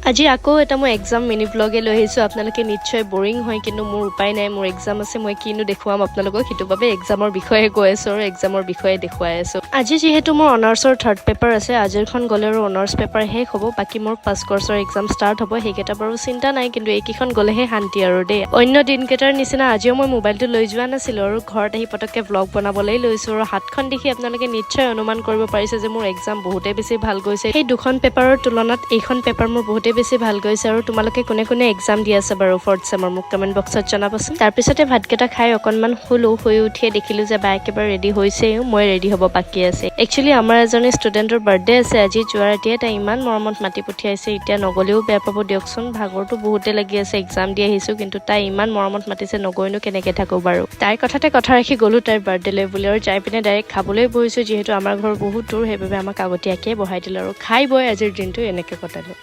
আজি আকৌ এটা মই এক্সাম মিনি ব্লগে লৈ আহিছোঁ। আপোনালোকে নিশ্চয় বৰিং হয়, কিন্তু মোৰ উপায় নাই, মোৰ এক্সাম আছে। মই কিনো দেখুৱাম আপোনালোকক? সেইটো বাবে এক্সামৰ বিষয়ে কৈ আছোঁ আৰু এক্সামৰ বিষয়ে দেখুৱাই আছোঁ। আজি যিহেতু মোৰ অনাৰ্ছৰ থাৰ্ড পেপাৰ আছে, আজিৰখন গ'লে আৰু অনাৰ্ছ পেপাৰ শেষ হ'ব। বাকী মোৰ পাছ কৰ্চৰ এক্সাম ষ্টাৰ্ট হ'ব। সেইকেইটা বাৰু চিন্তা নাই, কিন্তু এইকেইখন গ'লেহে শান্তি আৰু দেই। অন্য দিনকেইটাৰ নিচিনা আজিও মই মোবাইলটো লৈ যোৱা নাছিলোঁ আৰু ঘৰত আহি পটককৈ ব্লগ বনাবলৈ লৈছোঁ। আৰু হাতখন দেখি আপোনালোকে নিশ্চয় অনুমান কৰিব পাৰিছে যে মোৰ এক্সাম বহুতেই বেছি ভাল গৈছে। সেই দুখন পেপাৰৰ তুলনাত এইখন পেপাৰ মোৰ বহুতেই বেছি ভাল গৈছে। আৰু তোমালোকে কোনে কোনে এক্সাম দি আছে বাৰু ফৰ্থ চেমৰ, মোক কমেণ্ট বক্সত জনাবচোন। তাৰপিছতে ভাতকেইটা খাই অকণমান শুলো। শুই উঠিয়ে দেখিলোঁ যে বা একেবাৰে ৰেডি হৈছেই, মই ৰেডি হ'ব বাকী আছে। একচুৱেলি আমাৰ এজনী ষ্টুডেণ্টৰ বাৰ্থডে আছে আজি। যোৱা ৰাতিয়ে তাই ইমান মৰমত মাতি পঠিয়াইছে, এতিয়া নগ'লেও বেয়া পাব দিয়কচোন। ভাগৰটো বহুতে লাগি আছে, এক্সাম দি আহিছোঁ, কিন্তু তাই ইমান মৰমত মাতিছে, নগৈনো কেনেকৈ থাকোঁ বাৰু? তাইৰ কথাতে কথা ৰাখি গ'লো তাইৰ বাৰ্থডেলৈ বুলি আৰু যাই পিনে ডাইৰেক্ট খাবলৈ বহিছোঁ। যিহেতু আমাৰ ঘৰ বহুত দূৰ, সেইবাবে আমাক আগতীয়াকৈ বহাই দিলে আৰু খাই বৈ আজিৰ দিনটো এনেকৈ কটালোঁ।